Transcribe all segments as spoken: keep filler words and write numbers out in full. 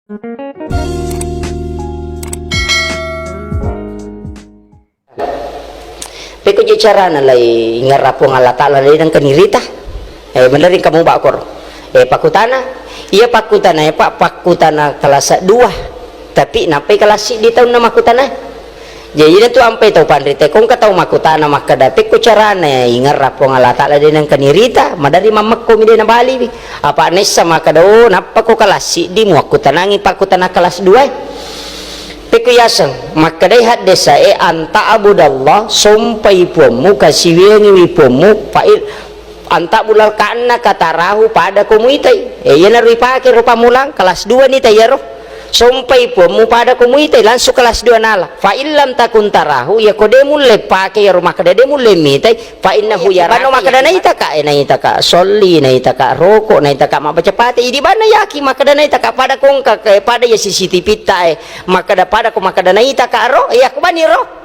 Pekko je carana lai ingerra Puang Allah Ta'ala de nengka nirita? Eh, meneri kamu bakor. Eh, pakkutana. Iya pakkutana, eh, Pak, pakkutana kelas dua. Tapi nappai kelas siddi taunna makkutana. Jadi, inatu ampai tau panrita, ko engka tau makkutana makkeda, "Pekko carana ingerra Puang Allah Ta'ala de nengka nirita?" Maderri mammekko mi de nabaliwi. Apa nessa makkeda, "Oh, nappa ko kelas siddi muakkutanangi pakkutana kelas dua e." Pekko yaseng, makkedai haddesae, "Anta abudallah, sompai puammu, kasiwiangiwi puammu, fa'il, anta bulal kanna katarahu pada ko muitai." Eh, iyanaro ipake ro pammulang, kelas dua ni taiyaro. Sompai puammu pada ko muitai, langsung kelas dua nala. Fa illam takun tarahu, iya ko de mulle pake iyaro makkeda de mulle mitai, fa innahu yaraka, makkeda naitaka, eh, naitaka solli, naitaka roko, naitaka mabbaca pate. Idi banna yaki makkeda naitaka pada kongka, eh, pada iya C C T V ta, eh, makkeda pada ko makkeda naitaka ro, iya ko bani ro.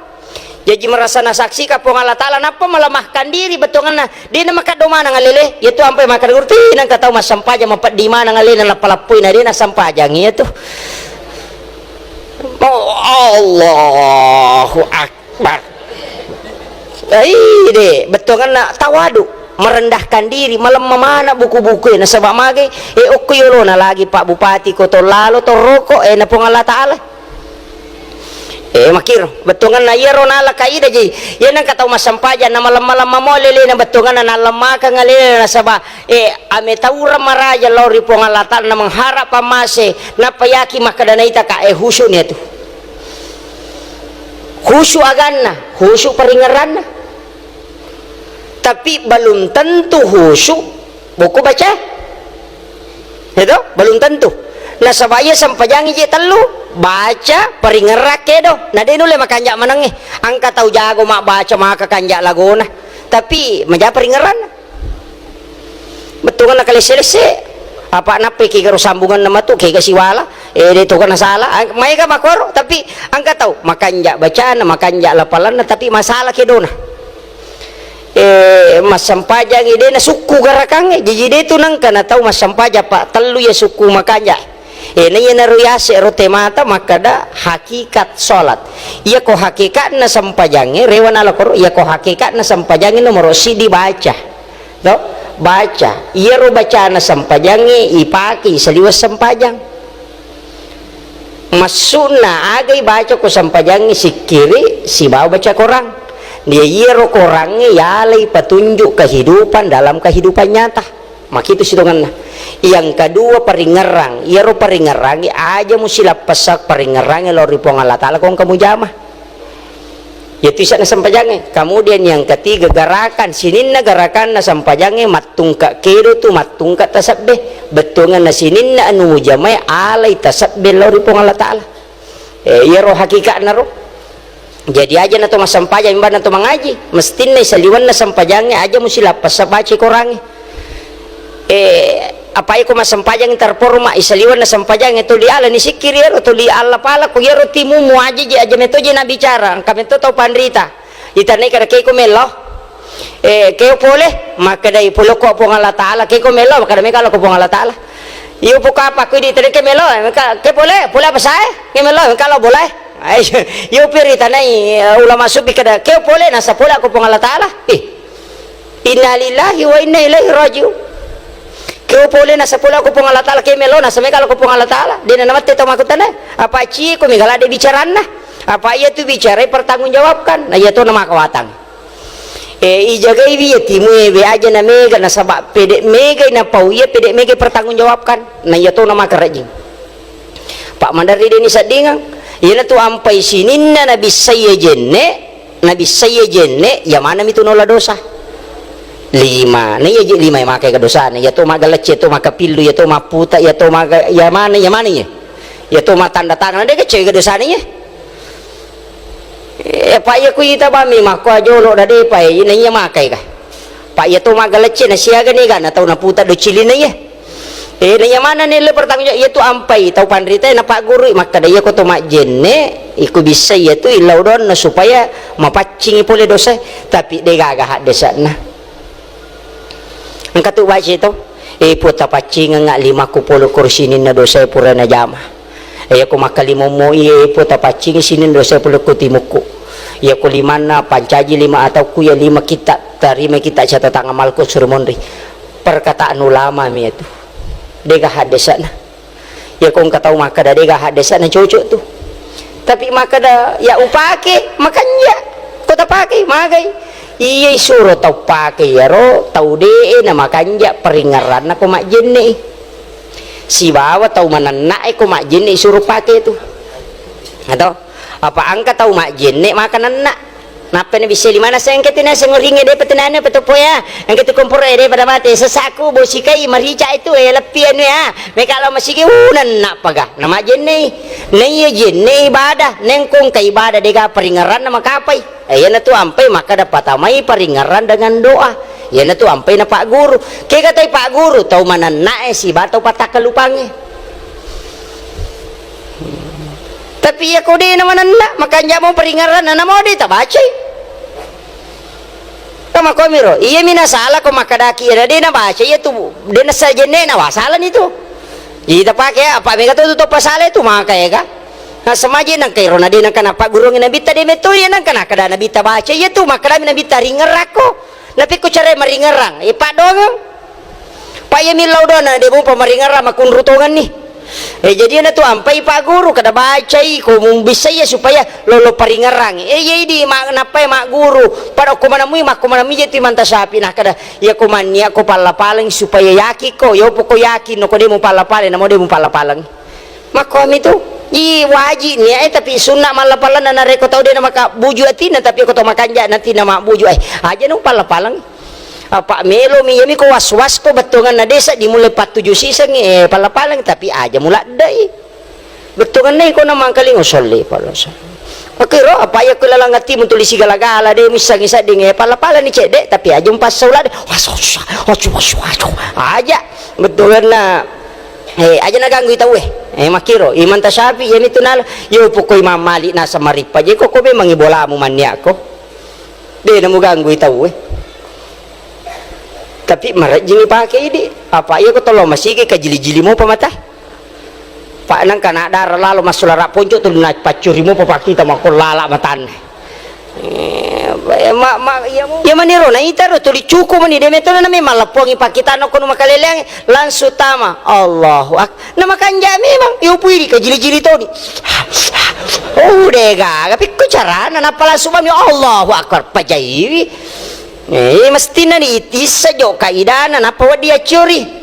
Jaji merasa nasaksika Puang Allah Ta'ala, nappa melemahkan diri bettuanganna. Dena makaddo maneng alele, yatu ampai makkeda guru, "Ti, nengka tau massempajang mapeddi maneng alena lappa-lappoi na dena sempajang iyatu." Oh, Allahu Akbar. Ide, bettuanganna tawadu, merendahkan diri, malemma mana buku-buku e, nasaba mage, e, okko yolona lagi Pak Bupati ko to lalo to roko, e, na Puang Allah Ta'ala. Eh, makkiro, bettuanganna iyaro nala kaidah ji. Iya nengka tau massempajang, na malemma-lemma mo lelena bettuanganna, na lemmakeng lelena nasaba, eh, ametaureng maraja lao ri Puang Allah Ta'ala, na mengharap pammase, nappa yaki makkeda naitaka, eh, khusyuk ni atu. Khusyuk aganna, khusyuk paringerranna. Tapi belum tentu khusyuk buku baca. Itu belum tentu. Nasaba iya sempajangi je tellu, baca, paringerrang, kedo. Na de nulle makanja manengnge. Engka tau jago mabbaca maka kanja lagona. Tapi maja paringerranna. Bettuanna kalesse-lesse. Apa nappai kega ro sambunganna matu, kega siwala. Eh, de to kana salah. Ang-, maega makoro, tapi engka tau makanja bacana, makanja lapalanna, tapi masalah kedona. Eh, massempajangi de nasukku garakangnge. Jaji de tu nengka na tau massempajang, Pak, tellu iya sukku makanja. Eh, na iyanaro yase ro temata makkeda hakikat salat. Iya ko hakikatna sempajangnge, rewa nala koro, iya ko hakikatna sempajangnge nomoro siddi baca. To? Baca. Iyaro bacana sempajangnge ipake saliweng sempajang. Maksudna, aga ibaca ko sempajangnge, sikkiri sibawa baca Korang. Dia iyaro Korangnge yalai petunjuk kehidupan dalam kehidupan nyata. Makitu sitongenna. Yang kedua, paringerrang. Iyaro paringerrangnge aja musilappessa paringerrangnge lao ri Puang Allah Ta'ala ko engka mujama. Iyatu ise'na sempajangnge. Kemudian yang ketiga, gerakan. Sininna gerakanna sempajangnge mattungka kedo tu, mattungka tasebbe. Bettuanganna sininna anu mujamae alai tasebbe lao ri Puang Allah Ta'ala. Eh, iyaro hakikatna ro. Jadi aja na to massempajang, imba na to mangaji. Mestinna isaliwenna sempajangnge aja musilappessa baca Korangnge. Eh, apa iko massempajang terporma, isaliwenna sempajangnge tuli ala ni sikkiri ero, tuli Allah pala ko iyaro timumu aja je, aja meto je nabicara, engka meto tau panrita. Itanai kada keko melo. Eh, keo pole, makkedai pole ko Puang Allah Ta'ala, keko melo, makkeda mega lo ko Puang Allah Ta'ala. Iyo puka apa ko di tadi ke melo, meka, ke pole, pole apa sae? Ke melo, meka lo boleh. Ai, iyo piri tanai, eh, ulama sufi kada, keo pole, nasa pole ko Puang Allah Ta'ala. Eh, Innalillahi wa inna ilaihi raji'un. Keo pole nasa pole ko Puang Allah Ta'ala, ke melo nasa mega lo ko Puang Allah Ta'ala. Dena namette tau makkutana, apa ci ko mega lade bicaranna? Apa iya tu bicara pertanggungjawabkan? Na iya to na makawatang. Eh, ijagaiwi iya timue we aja na mega, nasaba pede mega na pau iya, pede mega pertanggungjawabkan. Na iya to na makarajing. Pak, maderri deni seddingang. Iyana tu ampai sininna nabissai jenne, nabissai jenne, iya manami tu nola dosa. Lima, na iya je lima makai ke dosana, iya to magalecce, iya to makapillu, iya to maputa, iya to maga, iya mana, iya mana iya? Iya to matanda tangan, de kecce ke dosana iya. Eh, Pak, iya ku ita bami makko ajolo dade pa, eh, na iya makai ka. Pak, iya to magalecce na siaga ni ga na tau naputa do cilina iya. Eh, na iya mana ni le pertanggung jawab, iya tu ampai tau panrita na paggurui makkada iya ko to majjenne, iku bisa iya tu illau donna supaya mapaccingi pole dosa, tapi de gaga haddesanna. Engka tu baca to, eh, puta paccingengnga limakku polo kursi ninna dosa pura najama. Iyako makkalimommo iye, ipo tapaccingi sining dosa pole ko timukku. Iyako limanna pancaji lima ataukku, iya lima kitta, tarimai kitta catatan amalku suro monri. Perkataan ulama mi iyatu. Dega haddesana. Iyako engka tau makkada dega haddesana cocok tu. Tapi makkada ya upake, makanja. Ko tapake, magai. Iya isuro tau pake iyaro, tau de'e na makanja paringngeranna ko majjenne i. Sibawa tau manennae ko majjenne isuro pake tu. Atau apa engka tau majjenne maka nenna. Nappa nabissai limana, "Sengke tu naseng oringnge, depa tu nanu patoppo ya. Engka tu komporo e, depa damate. Sesaku, bosikai, marica itu, eh, leppi anu ya. Meka lao masigi, uh, nenna paga." Na majjenne i. Na iya jenne ibadah, nengko engka ibadah dega paringngeranna makapai. Eh, iyanatu ampai makkada patamai paringngerang dengan doa. Iyanatu ampai napagguru. Kega tai pagguru, tau manennae siba tau pattakkalupangnge. Tapi iyako de namanenna, makanja mo paringngerang, na namo de tabacai. Kamakomiro, iyami nasala ko makkadaki iyana de nabaca, iyatu de nassa jenne na wasalani tu. Jadi tapake apa mega tu, tu toppa sala tu maka ega. Nasemaje nangka iro na de nangka napaggurungi nabitta de metto iya nangka nakkada nabitta baca iya tu makkadami nabitta ringngerakko. Napikku cara maringngerang, e, paddongeng. Pa iya millau dona de mupa maringngerang makunru tongenni. E, jadi iyana tu ampai pagguru kada bacai ko mumbissa iya supaya lolo paringngerang. E, iya idi ma-, nappai magguru. Pada ko manamui makko manamui je tu imanta sapi nakkada iya ko mannia ko palla-paleng supaya yakin ko. Yo poko yakin no ko de mupalla-paleng namo de mupalla-paleng. Makkuami tu, i waji nia, eh, tapi sunna mallapallanna narekko tau de namaka buju atinna, tapi ko tau makanja natinna mabbuju, eh, aja nu pallapaleng. Apa melo mi, iyami ko was-was ko bettuanganna desa dimulai pattuju siseng, eh, pallapaleng, tapi aja muladdai. Bettuanganna iko namangkalingo solli pallasa. Makiro apa iya ko lalang atimu tuli sigala-gala de missangi sedding, eh, pallapaleng ni cedde, tapi aja mupassau ladde. Was-, was-, was-, was-, was-, aja. Bettuanganna Eh, aja naganggui tauwe. Eh, makkiro, Imam Tasyafi, iyami tu nala, yo pokok Imam Malik naseng marippa, je ko, ko memang ibolamu manniakko. De namuganggui tauwe. Tapi marejjing ipake idi. Apa iya ko tollo masigi kajili-jili mopa mata. Pak nangka na dara lalo massulara ponco tu na paccuri mopa pakita makko lala matanna. Eh, ma, ma, iya mu, iya maniro naita ro tuli cuku mani de metona na memang lappongi pakitana ko nu makaleleang langsung tama. Allahu Ak-, na makanja memang, yo pui di kajili-jili toni. Oh, de gaga pikku carana nappa langsung mami Allahu Akbar pajaiwi. Eh, mestina ni itissa jo kaidana nappa weddi accuri.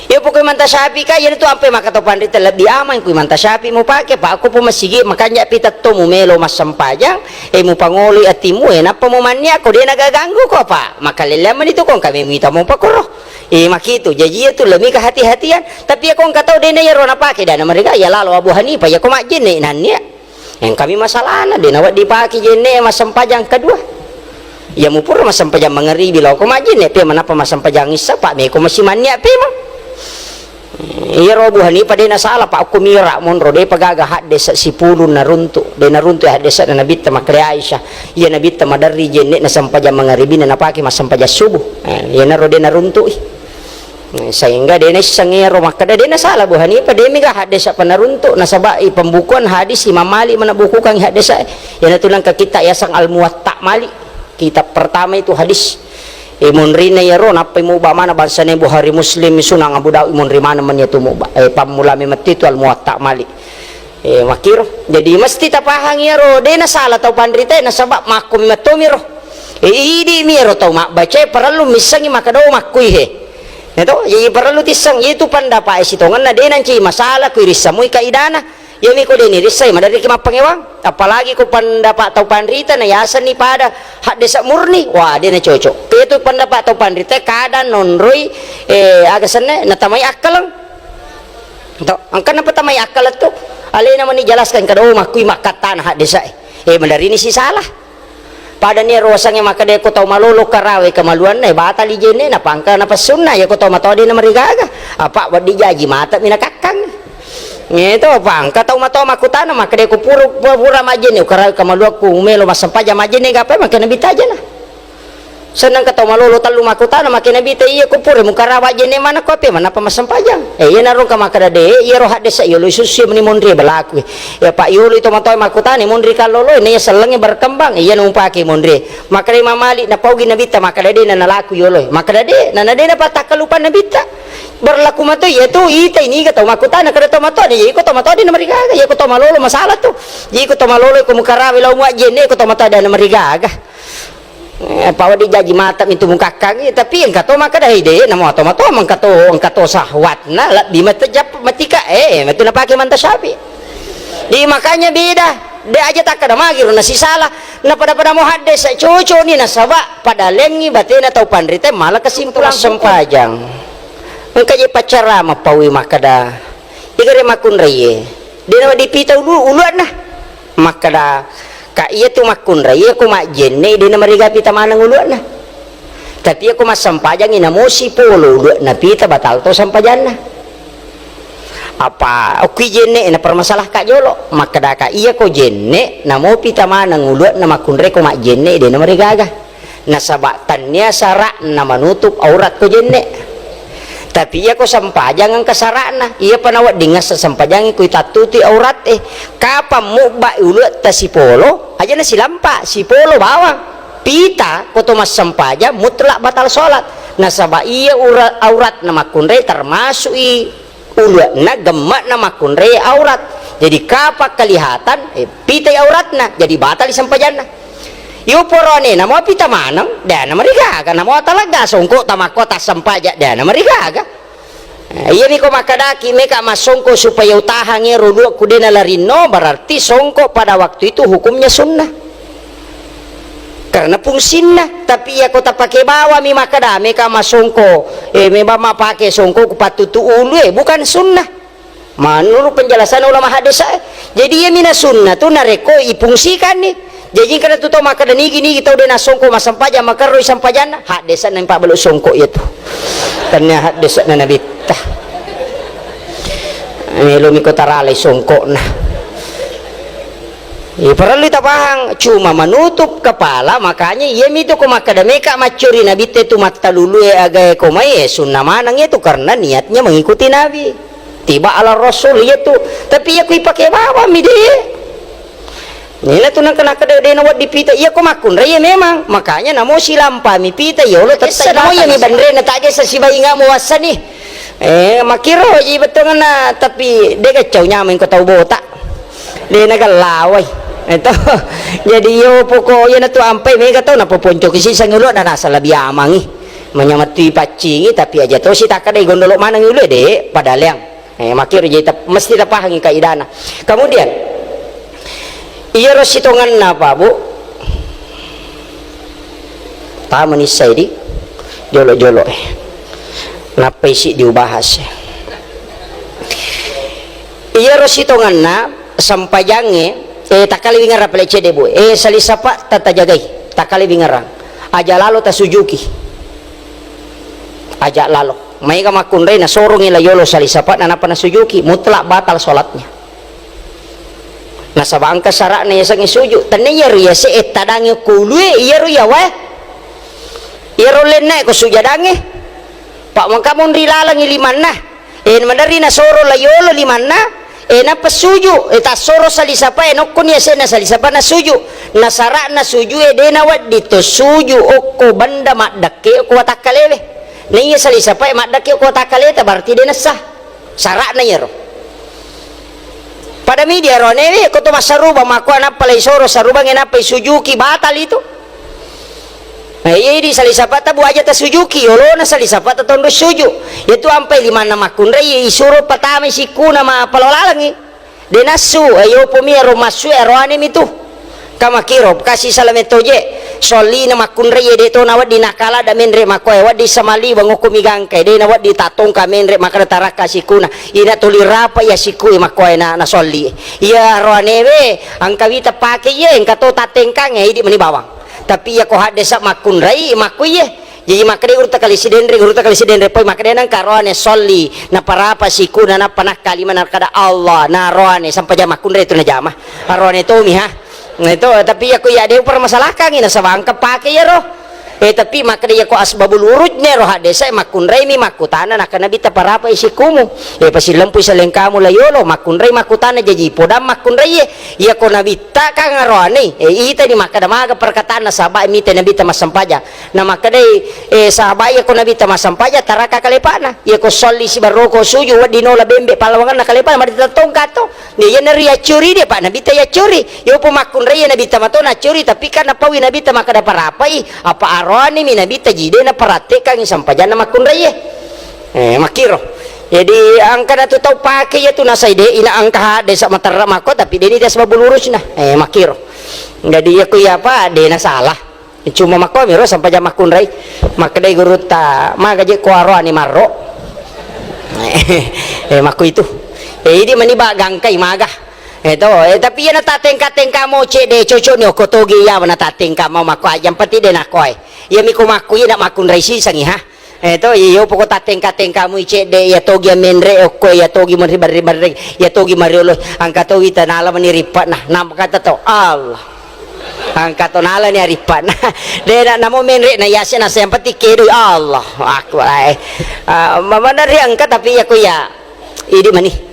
Iya pokok Imam Tasyafi ka, iyana tu ampe maka tau panrita lebbi aman ku Imam Tasyafi mupake, pa ko po masigi makanja pitatto mumelo massempajang, eh, mupangoloi atimu, eh, nappa mumannia ko de nagaganggu ko apa? Makaleleang mani tu ko engka memita mopa koro. Eh, makitu, jaji iya tu lebih kehati-hatian. Tapi iya ko engka tau de na iyaro napake, dana mereka iya lalo Abu Hanifah, iya ko majjenne nannia. Engkami masalahna, de nawedding pake jenne massempajang kedua. Iya mupura massempajang mangaribi lao ko majjenne, pe manappa massempajang issa, pa meko masimannia pe ma. Iyaro Abu Hanifah de nasala, pa ko mira monro, de pagaga haddesa sipulung naruntu, de naruntu haddesa na Nabitta makkeda Aisyah, iya Nabitta maderri jenne na sempajang mangaribi na napake massempajang subuh. Eh, iyanaro de naruntui. Sehingga de naisseng ero makkeda, de nasala Abu Hanifah, de mega haddesa panaruntu, nasaba i pembukuan hadis Imam Malik mana bukukan haddesa. Iyanatu nangka kitta yaseng Al Muwatta Malik. Kitab pertama itu hadis. E, munrinna iyaro nappai muba mana bangsana Bukhari Muslim Sunan Abu Daud munri mana mani tu muba. E, pammula memang itu Al Muwatta Malik. E, makkiro. Jadi mesti tapahang iyaro, de nasala tau panrita, nasaba makko memang tomiro. E, idi mi ero tau mabbaca, parellu missengi makkeda makkui he. Ya to, jadi parellu tisseng, itu pendapat sitongenna de nanci masalah kui rissamui kaidana. Iya mi ko de ni rissai, maderri ki mappangewang. Apalagi ko pendapat tau panrita na yasenni pada haddesa murni, wah, de na cocok. Itu pendapat tau panrita kada nonroi, eh, aga senne, natamai akkaleng. To, engka napatamai akkaleng tu. Alena mani jelaskan kada, oh, makkui makkattana haddesa, eh. Eh, maderri ni si salah. Pada ni ero wasengnge makkeda ko tau malolo karawe kamaluanna, eh, batali jenne, napangka napassunna, iya ko tau matoa de namarigaga. Apa wedding jaji mata mi nakakkang. Ngeto pangka tau matoa makkutana makkeda ko pura, pura, pura majjenne, karawe kamaluakku, melo massempajang majjenne, gapai makkeda nabitta jana. Senneng ka tau malolo tellu makkutana, makkeda Nabitta, "Iya ko pura mukarawa jenne mana ko ape manappa massempajang?" Eh, iyanaro engka makkeda, "De, iyaro haddesa yolo isussu meni monri balaku." Ya, Pak, yolo to matoa makkutana monri kallolo, na iya sellengnge berkembang, iya na mupake monri. Makkeda Imam Malik, napaugi Nabitta, makkeda de na nalaku yolo. Makkeda de, na na de na pattakkalupang Nabitta. Berlaku mato iya tu, ita ini ga tau makkutana, kada tau matoa de, iko tau matoa de na marigaga, iya ko tau malolo masalah tu. Jadi ko tau malolo ko mukarawa lao muajjenne, ko tau matoa de na marigaga. Eh, apa wedding jaji mata mintu mukakkangi, tapi engka to makkeda, "Hei, de, namo to mato, engka to, engka to sahwatna, lebbi matejap matika." Eh, matu napake manta Syafi'i. Di makanya beda. De aja takkeda magiro nasisala. Na pada-pada mo haddesa cocok ni nasaba pada lengi batena tau panrita mala kesimpulan sempajang. Engka je pacara mapawi makkeda, "Igare makkunraie, de na dipita ulu-, uluanna." Makkeda, "Ka iya tu makkunrai, iya ko majjenne, de na mariga pita maneng uluanna. Tapi iya ko massempajangi namo sipolo uluanna pita, batal to sempajanna." Apa okki jenne na permasalahka jolo. Makkeda, "Ka iya ko jenne, namo pita maneng uluanna makkunrai ko majjenne, de na marigaga." Nasaba tannia sara'na manutup aurat ko jenne. Tapi iya ko sempajang engka sara'na, iya pa nawedding ngassa sempajangi kui tattutui aurat e. Kapang mubba uluetta sipolo, aja na silampa, sipolo bawang. Pita ko to massempajang mutlak batal sholat. Nasaba iya ura-, auratna makkunrai termasuk i uluanna, gemme'na makkunrai aurat. Jadi kapang kelihatan, eh, pitai auratna, jadi batali sempajanna. Yo porone namo pita maneng, de na marigaga, namo talegga songko tamakko tassempaja, de na marigaga. Eh, iyami ko makkedaki meka massongko supaya utahangi ro uluakku de na larinno, berarti songko pada waktu itu hukumnya sunnah. Karena fungsinna, tapi iya ko tapake bawami makkeda meka masongko, eh, memang mapake songko ku pattutu ulu, eh, bukan sunnah. Menurut penjelasan ulama hadis, eh. Jadi iya mina sunnah tu narekko ifungsikan ni. Jadi kada tu tau makkeda nigi-nigi tau de nasongko massempajang, makerroi sempajanna, haddesa na pabbalu songko iya tu. Tannia haddesa na nabitta. Melomi ko taralai songkokna. Iya, parellu tapahang, cuma menutup kepala, makanya iyami tu ko makkeda meka maccuri nabitte tu mattalulue agae ko mai, eh, sunnah maneng iya tu karena niatnya mengikuti Nabi. Tiba ala Rasul iya tu. Tapi iya kui pake bawami de. Nina tu nangka nakkeda de na wedding pita, iya ko makkunrai iya memang. Makanya namo silampami pita, yolo tetta namo iyami banrena, tak gesa sibainga muassani. Eh, makkiro ji bettuanna, tapi de gaccau nyameng ko tau botak. De nagellawai. Eto. Jadi iyo poko iya natu ampai mega tau napoponcoki siseng ulu na nasa lebbi amangi. Manyameng tu ipaccingi tapi aja to sitakkadai gondolo maneng ulu de pada leang. Eh, makkiro jadi tap-, mesti tapahangi kaidana. Kemudian iyaro sitongenna Pak Bu. Tamani sai di jolo-jolo eh. Nappai si diubahas eh. Iyaro sitongenna sempajangnge, eh, takkale wingerang pale cedde, Bu. Eh, salisapa tatajagai, takkale wingerang. Aja lalo tasujuki. Aja lalo. Maega makkunrai nasorongi la yolo salisapa nanappa nasujuki, mutlak batal sholatnya. Nasaba engka sara'na yasengnge suju. Tennia iyaro yase e tadangnge ko ulue, iyaro yawae. Iyaro lennae ko sujadangnge. Pak mengka monri lalengngi limanna. Eh, maderri nasoro la yolo limanna, eh, nappa suju, eh, tassoro salisapae, nokkoni yasenna salisapa nasuju. Nasara'na sujue de nawedding to suju okko benda maddekke okko watakkalewe. Naiya salisapae maddekke okko watakkaleta, berarti de nessa. Sara'na iyaro. Pada midi aroanewe, ko to massarubang makko nappa lai soro sarubangnge nappa isujuki, batal itu. Nah, iya idi salisapata bu aja tasujuki, yolona salisapata tonro suju. Yatu ampai limanna makkunrai, isuro patamai sikkuna ma palo lalengngi. De nassu, eh, yopomi aro massu, eh, aroane mitu. Kamakiro, kasi salame toje. Sollina makkunrai, eh, de to nawedding nakala da menre makkoe, wedding samali bangokko migangkai, de nawedding tatongka menre makkada tarakka sikkuna. Ina tuli rapa iya sikku, eh, makkoe na, na solli. Iya aroanewe, engka wita pake iye, engka to tattengkang, eh, idi meni bawang. Tapi iya ko haddesa makkunrai, makkuiye. Jaji makkeda guru takali sidenre, guru takali sidenre poi makkeda nang karoane solli, naparapa sikuna, nappa nakkalima, nakkada Allah, naroane, sampajang makkunrai tu najama. Aroane tomi ha. Nah, itu, tapi iya ko iya de permasalahkangi, nasaba engka pake iyaro. Eh, tapi makkeda iyako asbabul wurudna ro haddesae, makkunraimi makkutana, nakkeda Nabitta, "Parapai sikkumu." Eh, pasilempui salengkamu la yolo, makkunrai makkutana, jaji podang makkunraiye. Iyako Nabitta kan aroane, eh, itani makkeda maga perkataanna sahabat mita Nabitta massempajang. Na makkedai, eh, sahabat, iyako Nabitta massempajang, taraka kalepana. Iyako solli sibaroko suju, wedding nola bembe pallawanganna kalepana, mari tattongka to. Iya, iyanaro yaccuri de, Pak, Nabitta yaccuri. Yopo makkunrai Nabitta mato naccuri, tapi kan napaui Nabitta makkeda, "Parapai, apa aroanimi Nabitta jide naparattekangngi sempajanna makkunraiye." Eh, makkiro. Jadi, angka natu tau pake iya tu nasai de, ina angka hadde sa materra mako, tapi deni dia sebab bulurusna. Eh, makkiro. Jadi, iya ku iya apa, de na salah. Cuma makkomi ro sampajang makkunrai. Makkedai gurutta, "Maga je ko aroani marro?" Eh, makku itu. Eh, idi mani ba gangkai maga. Eh, to, eh, tapi iya na tatengka-tengka mo cedde cocok ni okko toge iya na tatengka mau makko ajang peti de nakoe. Iya mi ko makku iya na makkunrai sisangi ha. Eh, to, iya poko tatengka-tengka mu cedde iya togi menre okko iya togi mari barri-barri iya togi mariolo angka togi tanala mani ripa nah nampa kata to Allah. Angka to nalani arippanna. De na namo menre na yase na yang penting kedo. Allahu Akbar. Eh. Ah, mamanari angka tapi ya ku ya. Idi mani.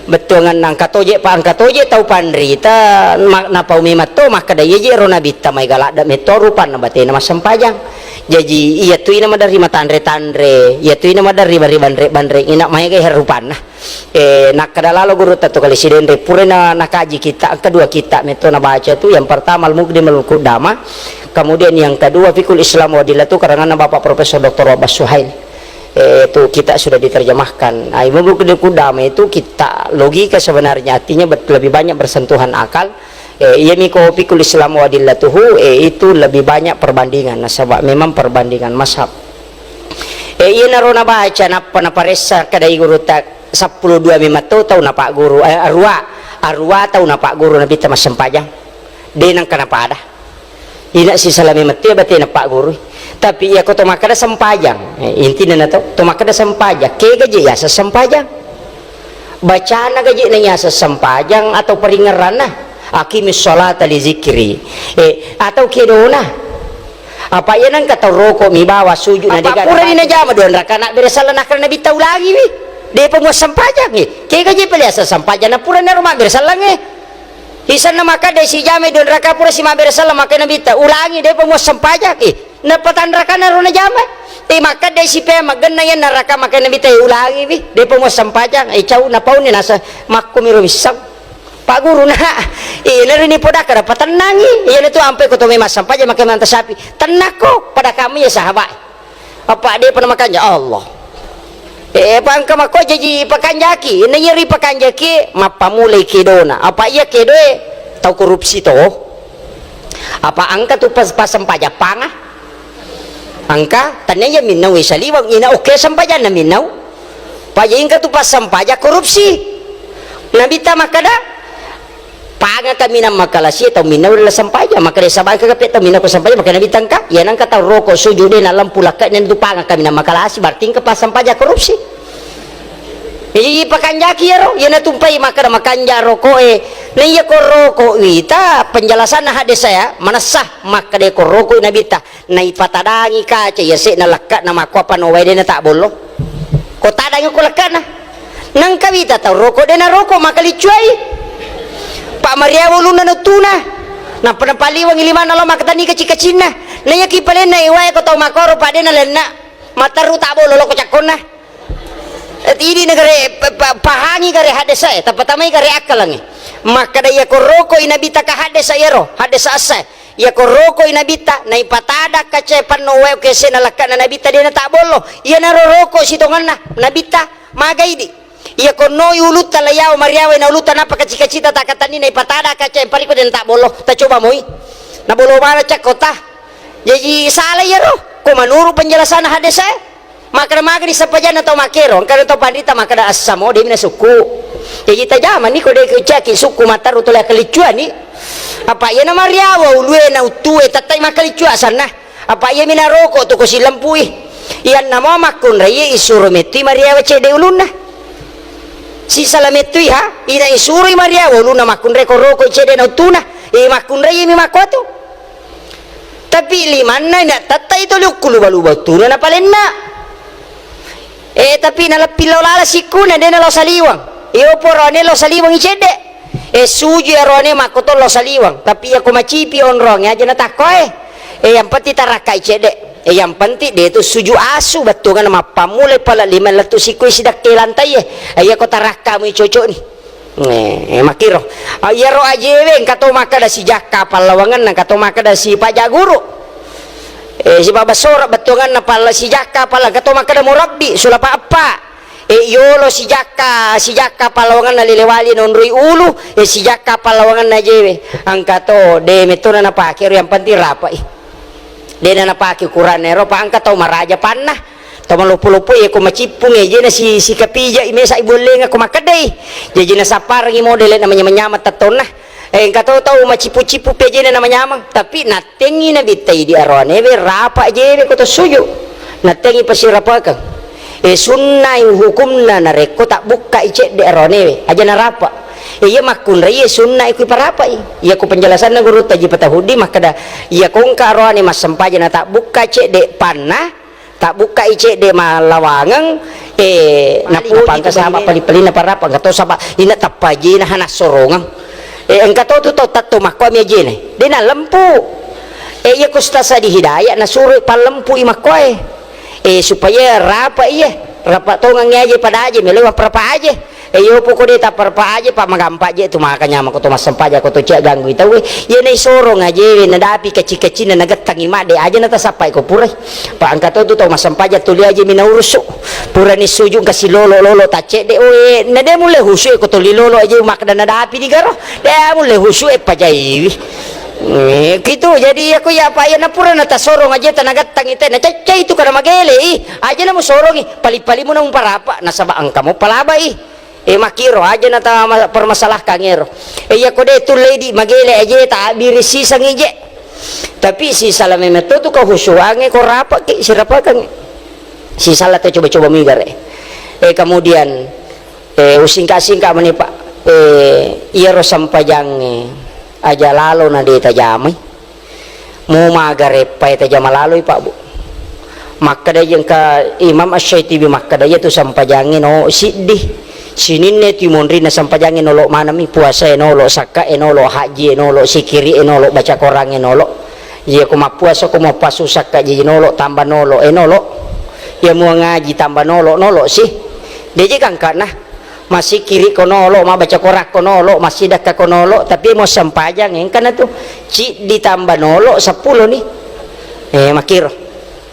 Bettuangan angka toje pa angka toje tau panrita ma- napau memang to makkeda iya je ro nabitta mai galadda metto rupanna batena massempajang. Jaji iya tu ina maderri matanre-tanre, iya tu ina maderri bari banre-banre ina maega rupanna. Eh, nakkeda lalo gurutta tu kali sidenre, pura na, nakaji kitta, engka dua kitta metto nabaca tu, yang pertama Al-Muqdimah Al-Qudama, kemudian yang kedua Fiqhul Islam wa Adillah tu karanganna Bapak Profesor Doktor Wahbah Suhail. Eh, tu kitta sudah diterjemahkan. Ah, Imam Al-Muqdimah Al-Qudama itu kitta logika sebenarnya, artinya bet- lebih banyak bersentuhan akal. Eh, iya miko Fiqhul Islam wa Adillatuhu, eh, itu lebih banyak perbandingan. Nasaba memang perbandingan mazhab. Eh, iyanaro nabaca nappa naparessa kedai gurutta seppulo dua memang tau tau napagguru, eh, arua, arua tau napagguru nabitta massempajang. De nangka napada. Ina sisala memang tia bate napaggurui. Tapi iya ko to makkeda sempajang, eh, intina na to, to makkeda sempajang, kega je yaseng sempajang? Bacana gaji na yaseng sempajang atau peringeranna? Aqimis sholata li zikri. Eh, atau kedona? Apa iya nengka tau roko mi bawa sujud na apa dega pura ni najama dua raka na bere sallang nakkeda nabitta ulangi wi. Depa mua sempajang eh. Kega je pale asa sempajang na pura naro mabbere sallang eh. Isanna makkeda si jama dua raka pura si mabbere sallang makkeda nabitta ulangi depa mua sempajang eh. Nappa tanrakana ro najama. Eh, makkeda si pe maggenna yanna raka makkeda nabitta eh, ulangi wi. Depa mua sempajang eh, cau napauni nasa makko miro missang. Pak Guru, nah, eh, nari ni poda kada patennangi. Iya tu ampe ko to memang sampajang makkeda manta sapi. Tennakko pada kami ya sahabat. Apa de pada makanja Allah. Eh, apa engka makko jaji pakanjaki. Nah, iya ri pakanjaki mappamulai kedona. Apa iya kedoe tau korupsi to? Apa engka tu pas pasempajang panga? Engka tania iya minnau saliweng ina oke sempajanna minnau. Paja engka tu passempaja korupsi. Nabitta makkeda, "Panga kaminang makalasi tau minnau ri sempajang." Makkeda, "Sabangka kape tau minnau ko sempajang." Makkeda Nabitta engka, "Iya nangka tau roko sujud de na lempu lakka'na tu panga kaminang makalasi, berarti engka passempaja korupsi." Iya, iya, pakanjaki iyaro, iya natumpai makkeda makanja roko'e. Na iya ko roko wita, penjelasanna hadis saya, manessa makkeda ko roko Nabitta. Naipatadangi kaca yase'na lekka'na makkuapa no wae de natabbollo. Ko tadangi ko lekka'na. Nangka wita tau roko de naroko makaliccuai. Pa mariawa ulunna nuttuna. Nappa napaliwangi limanna lao makatani kaci-kacinna. Naiya ki palenna iwae ko tau makoro pa de nalenna. Materru tabbollo loko cakkonna. Eh, idi negare pa- pa- pahangi gare haddesae, tappatamai gare akkalangi. Makkeda iya ko roko i nabitta ka haddesa iyaro, haddesa assa. Iya ko rokoi nabitta, naipatada kacae panno wae okese na lekkana nabitta de natabbollo. Iyanaro roko sitongenna nabitta, magaidi. Iya ko noi ulutta layawa mariawai na ulutta nappa kaci-kacita takatani naipatada kacae pariko de natabbollo. Tacoba moi. Nabolo mana cakkota. Jaji sala iyaro. Ko manuru penjelasanna haddesae. Makkeda magani sempajanna tau makkero, engkana tau panrita makkeda assamo, demi nasukku. Jaji tajamani ko de kecaki sukku mattaru tole akkaliccuani. Apa iyana mariawa ulue na uttue tettai makkaliccu asanna. Apa iyami naroko tu ko silempui. Iyanna mo makkunraie isuro mettui mariawa cedde ulunna. Sisala mettui ha, ina isuroi mariawa ulunna makkunrai ko roko cedde na uttuna. E makkunrai mi makkuatu. Tapi limanna ndak tettai toli ukku luba-luba tuna napalenna. Eh, tapi naleppi lao lala sikkuna, de nalao saliweng. Iyo poro ne lao saliweng i cedde. Eh, suju iyaro ne makko to lao saliweng. Tapi iyako macipi onrong aja natakko e. Eh, yang penting tarakkai cedde. Eh, yang penting de tu suju asu bettuanna mappammula pala lima lettu sikkui sidakke lantai e. Eh, iyako tarakkamu cocok ni. Eh, eh, makkiro. Ah, iyaro ajewe engka to makkeda sijakka pallawangenna, engka to makkeda sipaja guru. Eh, sipabassora bettuanganna palla sijakka palla, engka to makkeda murabbi sulapa eppa. Eh, iyolo sijakka, sijakka pallawangenna lele wali nonroi ulu, eh, sijakka pallawangenna ajewe. Engka to, de metona napake ro, yang penting rapai. Dena napake ukuranna ero, pa engka tau maraja panna. Tau maloppo-loppo iya ko macippung ejena si, sikapija i mesa i bollenga ko makkedai. Jaji nasapparengi model na manyamang-nyamang tettonna. Eh, engka to tau macippu-cippu pejena na manyamang, tapi nattengi nabittai di aroanewe rapa jewe ko to suju. Nattengi pasirapakeng. Eh, sunnai hukumna narekko tabbukkai cedde aroanewe, aja narapa. Eh, iya makkunrai, eh, sunnai kui parapai. Iya ko penjelasanna guru taji patahudi makkeda, iya ko engka aroane massempajang na tabbukka cedde panna, tabbukkai cedde mallawangeng, eh, napoji pangka tu saba pali-palinna parapa, engka to saba ina tappajena hana sorongeng. Eh, engka to tu tau tatto makkuami ajene. De nalempu. Eh, iya ko Ustaz Sadi Hidayat nasuro pallempu i makkuae. Eh, supaya rapa iye, rapa tongeng aje pada aje, melo wapparapa aje. Eh, iyo poko de tapparapa aje, pa magampa je tu maka nyamang ko to massempajang ko to cia ganggu i tauwe. Iya nai sorong aje we nadapi kecil-kecilna nagettangi madde aja natasappai ko purai. Pa engka to tu tau massempajang tuli aje mi naurusu. Purani suju engka silolo-lolo taccedde, oe, na de mulle husu e ko toli lolo aje makkeda nadapi digaro. De mulle husu e pajaiwi. Eh, kitu, jadi iya ko iya pa iya na pura na tasorong aje tanagattangi te, na ceccai tu kada magele i. Aja na musorongi, pali-palimu na muparapa, nasaba engka mo palabai. Eh, makkiro aja na ta ma-, permasalahkan ero. Eh, iya ko de tulle di magele aje ta abiri sisang ije. Tapi sisala memetto tu kehusuange ko rapaki, sirapakangi. Sisala to coba-coba migare. Eh, kemudian, eh, usingka-singka mani, Pak. Eh, iyaro sempajange aja lalo na de tajamai. Mu magareppae tajama laloi, Pak, Bu. Makkeda je engka Imam Asy-Syaitibi makkeda, iyatu sempajangnge no siddi. Sininna tu monrinna sempajangnge nolo manami, puasae nolo, sakkae nolo, hajjie nolo, sikiri'e nolo, baca korangnge nolo. Iya ko mappuasa ko mappasu sakka jaji nolo, tamba nolo, e nolo. Iya mua ngaji tamba nolo, nolo si. Deje gangkana. Massikkiri ko nolo, mabbaca korang ko nolo, massidakka ko nolo, tapi mo sempajang engkana tu ciddi tamba nolo seppulo ni. Eh, makkiro.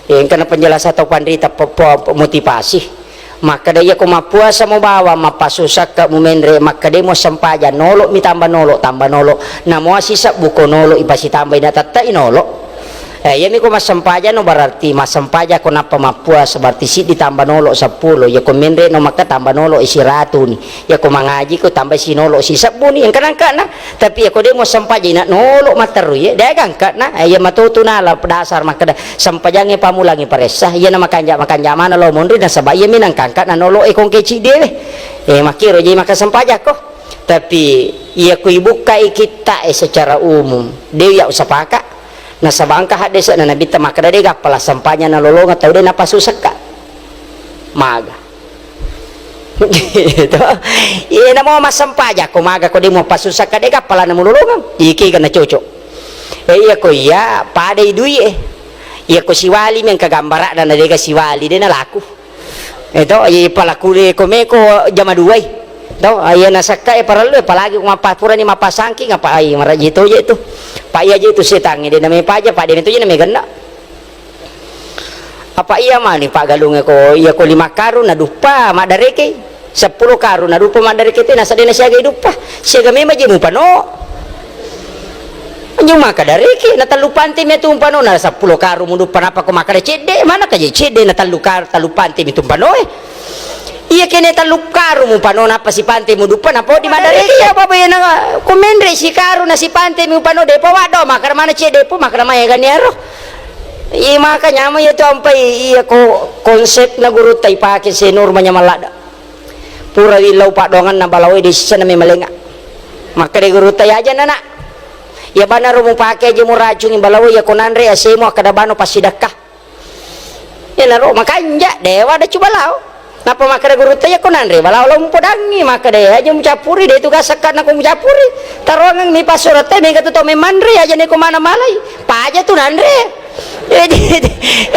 Eh, engkana penjelasan tau panrita pe-, pe-, motivasi. Makkeda iya ko mappuasa mo bawang, mappasusakka mumenre, makkeda mo sempajang nolo mi tamba nolo, tamba nolo. Namo sisebbu ko nolo ipasitambai na tettai nolo. Eh, iyami ko massempajang no, berarti massempajang ko nappa mappuasa, berarti siddi tamba nolo seppulo. Iya ko menre no maka tamba nolo i siratuni. Iya ko mangaji ko tambai sinolo sisebbu ni. Engka nangkana. Tapi iya ko de mo sempajang ina nolo matteru ye. De gangkana. Eh, iya matotu nala dasar makkeda sempajangnge pamulangi paressa. Iya na makanja-makanja mana lo monri nasaba iya mi nangkangka na nolo e kongke ciddi we. Eh, makkiro je maka sempajang ko. Tapi iya ko ibukkai kitta e secara umum, de iya usapaka. Nasaba engka haddese'na Nabitta makkeda, de gappala sempajang nalolongeng tau de napasu sekka. Maga. Gitu. Iya, namo massempajang ko maga ko de mupasu sekka, de gappala namulolongeng. Iki ga nacocok. Eh, iya ko iya, padai dui e. Iya ko siwali mi engka gambara'na na dega siwali, de nalaku. Eh, to, iya palaku de ko meko jama duai. To, iya nasakka e parellu, apalagi ko mappa-, purani mappasangking, apa ai maraji toje tu. Pa iya je tu setangnge, de name paja, pa de metoje name genna. Apa iya mani paggalungnge ko, iya ko lima karung na duppa maddareke, seppulo karung na duppa maddareke te, nasa de nasiaga duppa, siaga memang je mupano. Anjo maka dareke, na tellu pante mi tumpano, na seppulo karung muduppa, nappa ko makkeda cedde, mana ka je cedde na tellu kar-, tellu pante mi tumpano e. Iya kene tellu karung mupano, nappa sipante muduppa, nappa di madareke. Iya, baba, iya na ko menre si karung na sipante mi upano, depa waddo, makkeda mana cedde po, makkeda maya gani aro. Iya maka nyama iya tu ampai, iya ko konsep na guru tai pake senur manyamallada. Pura willau paddoanganna balaoe de sisana me malenga. Makkeda gurutta, "Yaja nana. Iya banaro mupake aja muracungi balawo, iya ko nanre asemu akkeda bano passidekka. Iyanaro makanja, dewa ada cu balawo. Nappa makkeda gurutta, iya ko nanre balawo, lao mupodangi, makkeda, iya aja mucappuri, de tu gasekka nako mucappuri. Taroangeng mi passuretta, mega tu tau memmanre, aja neko mana malai. Paja tu nanre.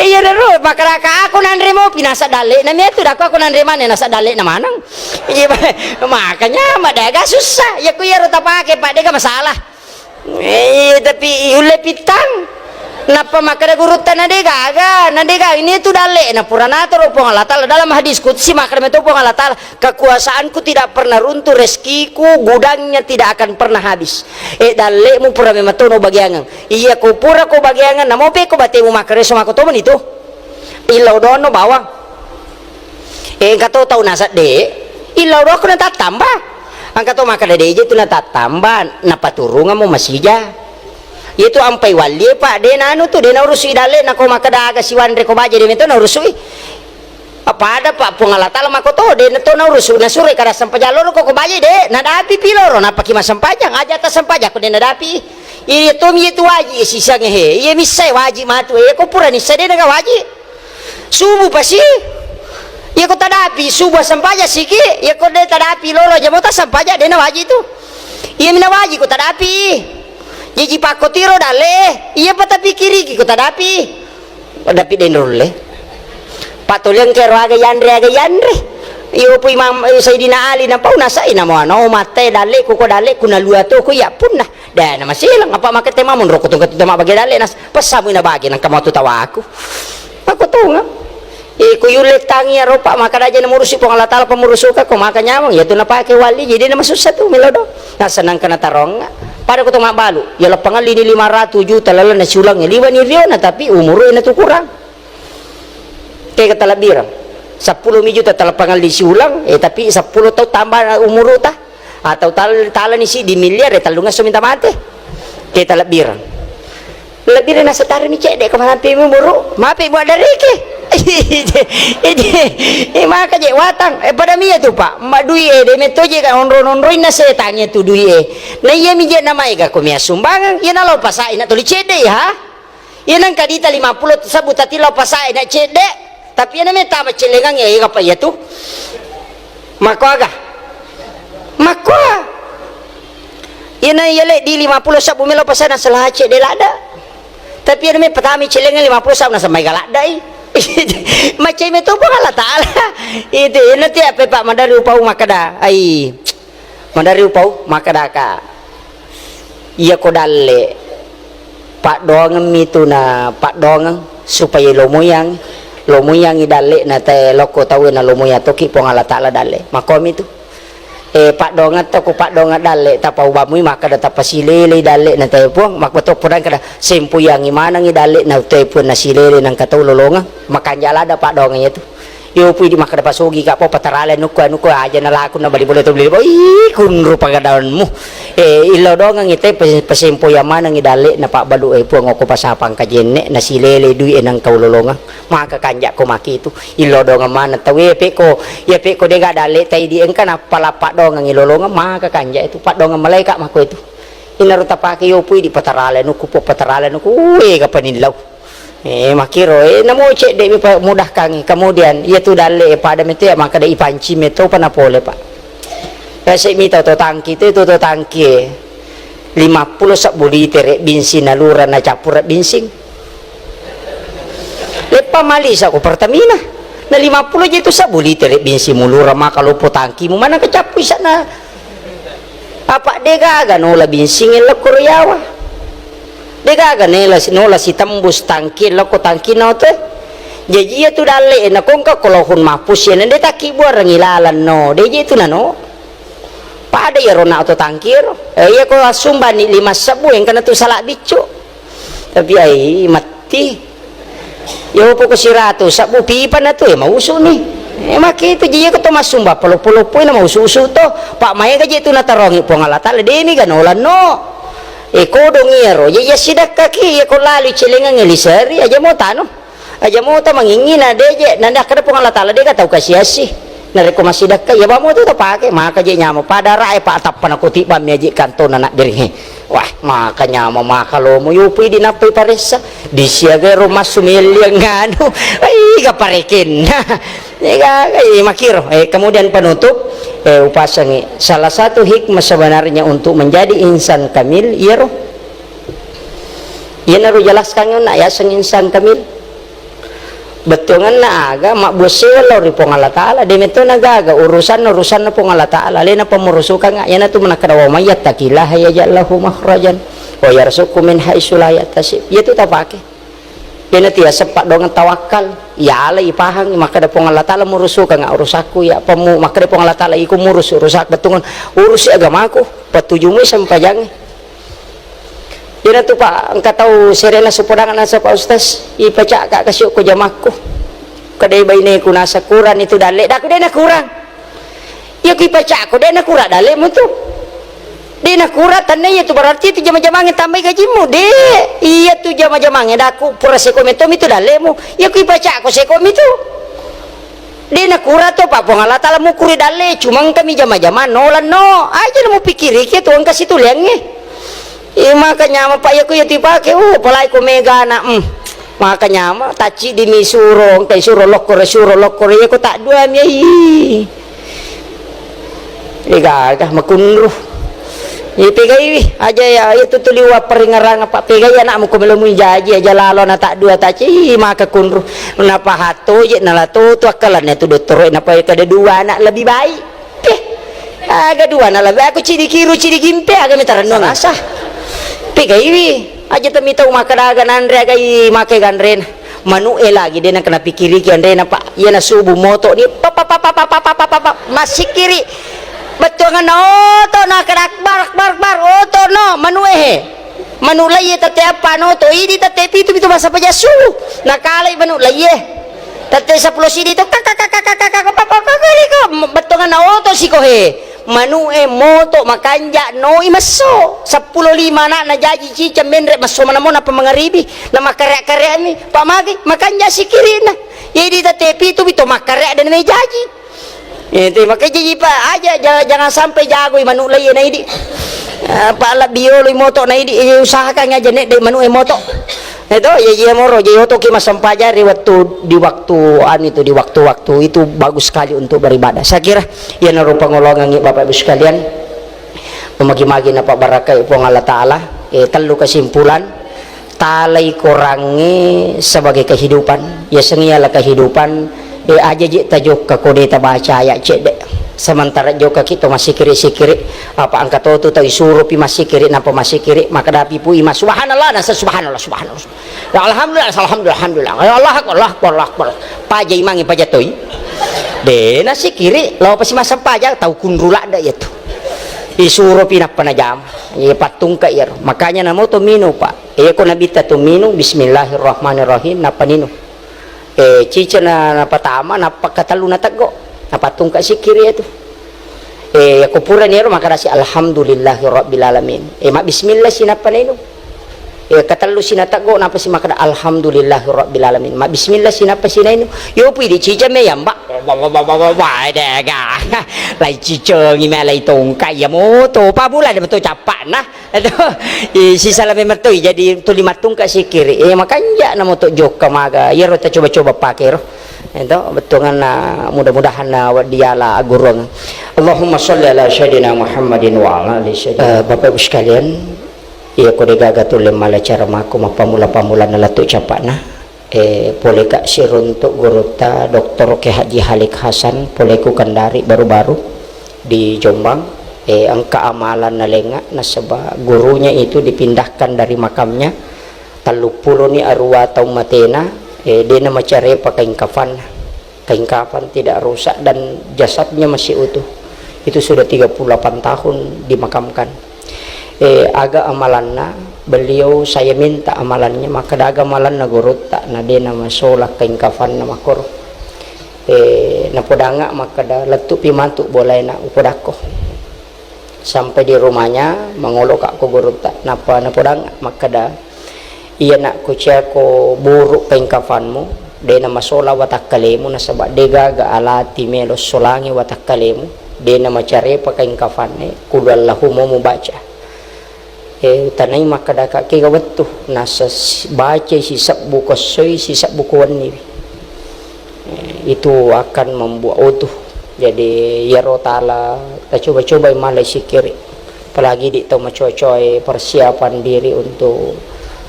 Iyanaro makkedaka, aku nanre mopi, nasa dalle na mi tu, dako aku nanre maneng, nasa dalle na maneng. Iya, makanya ma dega susah. Iya ko iyaro tapake, Pak, dega masalah. Eh, tapi yulle pittang. Nappa makkeda gurutta, na de gaga, na de gaga. Ini tu dalle na pura natoro Puang Allah Taala dalam hadis qudsi, makkeda meto Puang Allah Taala, kekuasaanku tidak pernah runtuh, rezekiku gudangnya tidak akan pernah habis. Eh, dallemu pura memang tono bagiangan. Iya ko pura ko bagiangan, namo pe ko batemu makkereso mako tomani tu. Illau dono bawang. Eh, engka to tau nasedde, illau doakko natattamba. Engka to makkeda, de je tu natattamba, napaturungeng mo masija. Iya tu ampai wallie, Pak, de nanu tu, de naurusu i dalle, nako makkeda aga siwanre ko baja, de meto naurusu i. Pada, Pak, Puang Allah Taala mako to, de na to naurusu, nasuro kada sempajang loro ko, ko baja de, nadapi pi loro, napaki massempajang, aja ta sempajang ko de nadapi. Iya to mi iya tu waji, iya sisange he, iya missai waji matu, iya ko pura nissai de naga waji. Subuh pasi. Iya ko tadapi, subuh sempajang siki, iya ko de tadapi loro aja mo ta sempajang, de na waji tu. Iya mina waji ko tadapi. Jaji pakko tiro dalle, iya pa tapikiriki ko tadapi. Dapi de nrolle. Patoliang kero aga yanre, aga yanre. Iyo pui mam-, eh, Sayyidina Ali napau nasai namo ano matte dalle ku ko dalle ku nalua to ku iya punna. Dena maselang, apa makette mamonro ko tungka tu tama bage dalle nas, pesamu ina bage nang kamu tu tawaku. Aku tonga. Eh, ku yulle tangi ya ropa, maka daja na murusi Puang Allah Taala pamurusuka ko maka nyamang, ya tu napake wali, jadi na masussa tu melo do. Nasa nang kena taronga. Pada ko to mabalu, ya lepangalli ni lima ratus juta lalang na siulang, ya liwa ni riona, tapi umuru na tu kurang. Tega talabbirang. Seppulo mi juta talapangalli siulang, eh, tapi seppulo tau tambah umuru ta. Atau tal-, talani siddi miliar, eh, tellungesso minta mate. Ke talabbirang. Lebbireng nasettareni cedde ko malampe muburu. Mape buat dareke. Ide, eh, maka je watang. Eh, pada mia tu, Pak. Ma dui e, de metto je ka onro-onroinna setang e tu dui e. Na iya mi je na maega ko mia sumbangan. Iya na lao pasai na tuli cedde, ya. Iya nengka dita lima puluh sebbu tati lao pasai na cedde. Tapi iya na meta macellengang, ya, iya apa iya tu? Makko aga? Makko. Iyana iyale di lima puluh sabbu melo pasana selace de ladda. Tapi iyana me patami celengnge lima puluh sabbu nasamai galaddai. Macai meto Puang Allah Taala. Itu iyana ti ape Pak madari upau makkeda. Ai. Madari upau makkeda ka. Iya ko dalle, paddoangeng mi tu na paddoangeng supaya lomoyang, lomoyangi dalle na tae lokko tau na lomoyang toki Puang Allah Taala dalle. Makkomi tu. Eh, paddoangeng to ko paddoangeng dalle, tapaubamui makkeda tapasilelei dalle na tae Puang, makko to podang kada sempoyangi manengi dalle na tae Puang na silele nangka tau lolongeng. Makanja lada paddoangeng iya tu. Yo pui di makkeda pasogi ka po patarale nukku, nukku aja na laku na bali bola to beli. Ih, kunru pagadaanmu. Eh, illau doangang ite pe-, pesempo yang maneng i dalle na pabbalu e Puang okko pasapang kajenne na silele dui e nang kau lolongang. Maka kanjak ko maki itu. Illau doangang maneng tau e peko, ya peko dega dalle tai di engka na palappa doangang i lolongang maka kanjak itu. Paddoangang malaika mako itu. Inaro tapake yo pui di patarale nukku po patarale nukku. Uwe ga panillau. Eh, makkiro, eh, namo cedde mi pa mudahkangi. Kemudian, iya tu dalle, eh, pada meto ya, makkeda ipanci meto pa napole, Pak. Yase mita to tangki, tu, tu, to tangki, eh. Lima puluh sabbu liter, eh, binsing nalura na cappura binsing. Leppa mali sa ko Pertamina. Na lima puluh je tu sabbu liter, eh, binsing mulura maka lopo tangki mu mana kecappu isana. Apa degaga nola binsing lokko riawa. Degaga nela si-, nola sitembus tangki lokko tangki na oto. Jaji iya tu dalle na kongka ko lohun mapus ya na de takki buarengi lalan no. De je tu nano. Pada iya rona oto tangki ro. Eh, iya ko assumbani lima sebbu engka na tu sala biccu. Tapi ai matti. Yo poko siratu sabbu pipa na tu ya mausu ni. Eh, maki tu je iya ko to massumba polo-polo-poi na mausu-usu to. Pak maega je tu natarongi Puang Allah Taala demi ga nolan no. Eh, kodong iya ro. Ya, ya sidakka ki iya ko lalu celengang eliseri aja mo tanu. Aja mo ta mangingi na de je. Nanda kada Puang Allah Taala de ga tau kasi-asi. Narekko massidekka, iya bamo tu tapake, maka je nyameng. Pada rae pa tappa nakutibang mi aji kantona nabbering he. Wah, maka nyameng, maka lomo, yupui dinappai paressa. Disiagai ro massu melli nganu. Iga parekenna. Iga, iga, makiro. Eh, kemudian penutup, eh, upasengi. Salah satu hikmah sebenarnya untuk menjadi insan kamil, iyaro. Iyanaro jelaskan na yaseng insan kamil. Bettuangenna aga mabbuasseweng lao ri Puang Allah Ta'ala, de metto nagaga urusanna, urusanna Puang Allah Ta'ala, alena pammurusukanga, iyanatu manakkeda, "Wa may yattaqillaha yaj'al lahu makhrajan wa yarzuqhu min haitsu la yahtasib." Iyatu tapake. Iyanatu yaseng paddoangeng tawakkal, yalai ipahang, makkeda Puang Allah Ta'ala, "Murusukanga urusakku, ya pammu-," makkeda Puang Allah Ta'ala, "Iko murus urusak-, bettuangen urusi agamaku, pattujumui sempajangnge." Iyanatu, Pak, engka tau serena supodang nasa, "Pak Ustaz, ipacakka kasi ko jamakku. Kedai baineku nasa kurang itu dalle." Daku, "De nakurang. Iya ku ipacakko, de nakurang dallemu tu. De nakurang, tanna iya tu berarti itu jama-jamangnge tambai gajimu." "De, iya tu jama-jamangnge daku pura sekomi tomi tu dallemu. Iya ku ipacakko sekomi tu." De nakurang to, Pak, Puang Allah Ta'ala mukuri dalle, cuma engkami jama-jama, no lanno. Aja na mupikiriki tu engka situliangnge. Iya, maka nyameng, Pak, iya ku iya tipake, uh, apalagi ko mega anak, hmm. Maka nyameng, tacciddi mi suro, engka suro lokkoro, suro lokkoro, iya ko tak dua mi, ih. Degaga makunru. Iya, pegaiwi aja ya, itu tu liwa peringarang apa, pegai anakmu ko melo muijaji aja lalo na tak dua taci, ih, maka kunru. Napahatto je nalato tu akkalanna tu dottoro, napa kada dua anak lebih baik. Peh, aga dua na lebih, aku cidi kiru, cidi gimpe, aga mita rennuang asa. Pegaiwi aja temi tau maka daga nanre agai make ganrena. Manu e lagi de nangka napikiriki anrena, Pak. Iya na subuh moto ni, pap, pap, pap, massikiri. Bettuanganna oto na kada akbar, akbar, akbar, oto no, manu e he. Manu laiye tette appa no to, idi tette pitu, pitu masa pajasu. Nakalai manu laiye. Tette seppulo sidi to, kak, kak, kak, kak, kak, kak, kak, kak, kak, kak, bettuanganna oto siko he. Manu e moto makanja noi messo. Seppulo lima anakna jaji ciceng menre messo manamo napa mangaribi. Na makkarek-karek mi, Pak, magi makanja sikirina. Jadi tette pitu bito makkarek dan me jaji. Eh, te makanya jaji, Pak, aja, ja-, jangan sampai jagoi manu laiye naidi. Eh, Pak, lebbi yoloi moto naidi, eh, usahakan aja nek dek manu e moto. Eto, ya, iya moro, jadi otoki massempajang ri waktu, di waktu, anu itu, di waktu-waktu itu bagus sekali untuk beribadah. Saya kira, iyanaro pangolongangi Bapak Ibu sekalian, memagi-magi napa barakai Puang Allah Ta'ala, eh, tellu kesimpulan, talai korangnge sebagai kehidupan, ya sengiyalah kehidupan, eh, aja je tajokka ko de tabaca ayat cedde. Sementara jokka ki to massikiri-sikiri, apa engka to tu tau isuropi massikiri, napa massikiri, maka dapi pui mas, "Subhanallah," nasa, "Subhanallah, subhanallah." Ya, alhamdulillah, alhamdulillah, alhamdulillah. Ya, Allahu Akbar, Allahu Akbar, Allahu Akbar. Paja imangi paja toi. De, nasikiri, lao pasi massempajang, tau kunru ladde iya tu. Isuro pi nappa najama. Iya pattungka iyaro. Makanya namo to minu, Pak. Iya ko nabitta tu minu, bismillahirrahmanirrahim, nappa ninu. Eh, cica na, napatama, nappa katellu nateggo. Napattungka sikiri iya tu. Eh, ko purani ero makadasi, "Alhamdulillahi rabbil alamin." Eh, mabbismillah si nappa nainung. Eh, katellu si nateggo, nappa si makkada, "Alhamdulillahi rabbil alamin." Mabbismillah si nappa si nainung. Yo pui di cica me yamba. Wah, dega. Lai cicengi me lai tongka iya moto. Pabula de betul capakna. Aduh, i, sisala memang toi, jadi tuli mattungka sikiri. Eh, makanja na moto jokka maga. Iyaro ta coba-coba pake ro. Ento, bettuanganna, mudah-mudahan na weddiala agurung. Allahumma sholli ala sayyidina Muhammadin wa ala ali sayyidina. Eh, Bapak Ibu sekalian, iya ko degaga tulle mala cara mako mappamula-pamula na lettu capakna. Eh, pole ka siruntuk gurutta Doktor Kiai Haji Halik Hasan, pole ku Kendari baru-baru di Jombang. Eh, engka amalan nalenga nasaba gurunya itu dipindahkan dari makamnya. Telluppuloni arua taung matena, eh, dena macarepa kain kafanna. Kain kafan tidak rusak dan jasadnya masih utuh. Itu sudah tiga puluh delapan tahun dimakamkan. Eh, aga amalanna, beliau saya minta amalannya, makkada aga amalanna gurutta, na dena masola kain kafanna makkoro. Eh, napodangnga makkada, "Lettupi matu bolaena upodakko." Sampai di rumahnya, mangoloka ko gurutta. Nappa napodangnga makkada, "Iya nak, kuciako buruk kain kafanmu, De' namasola watakkalemu, nasaba' de' gaga alati melo solangi watakkalemu, de' namacarepa kaing kafanne, qul huwallahu mo mubaca. Eh, tanai makkadaka kega wettu, nasa si-, bacai sisebbu ko essoi, sisebbu ko wenniwi. Eh, itu akan membuat utuh. Jadi, iyaro tala tacoba-cobai malai sikiri. Apalagi di tau macoa-coai persiapan diri untuk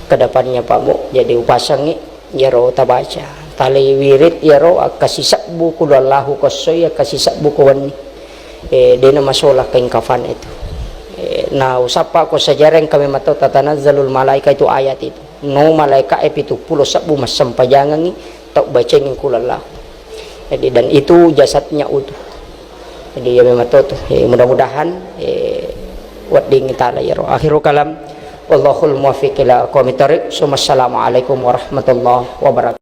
kedepannya, Pak Bu. Jadi, upasangi iyaro tabaca. Tali wirid iyaro akka sisebbu qul huwallahu ko essoi, akka sisebbu ko wenni. Eh, de' namasola kaing kafan itu. Eh, na usappa ko sejareng kami matau tatanazzalul malaika itu ayat itu. No malaika e pitu pulo sebbu massempajangengi tau bacengi qul huwallahu. Jadi, dan itu jasadnya utuh. Jadi, ya memang to, to. Eh, mudah-mudahan, eh, wedding tala iyaro. Akhirul kalam. Wallahul muwaffiq ila aqwamit thariq. Summa assalamualaikum warahmatullahi wabarakatuh.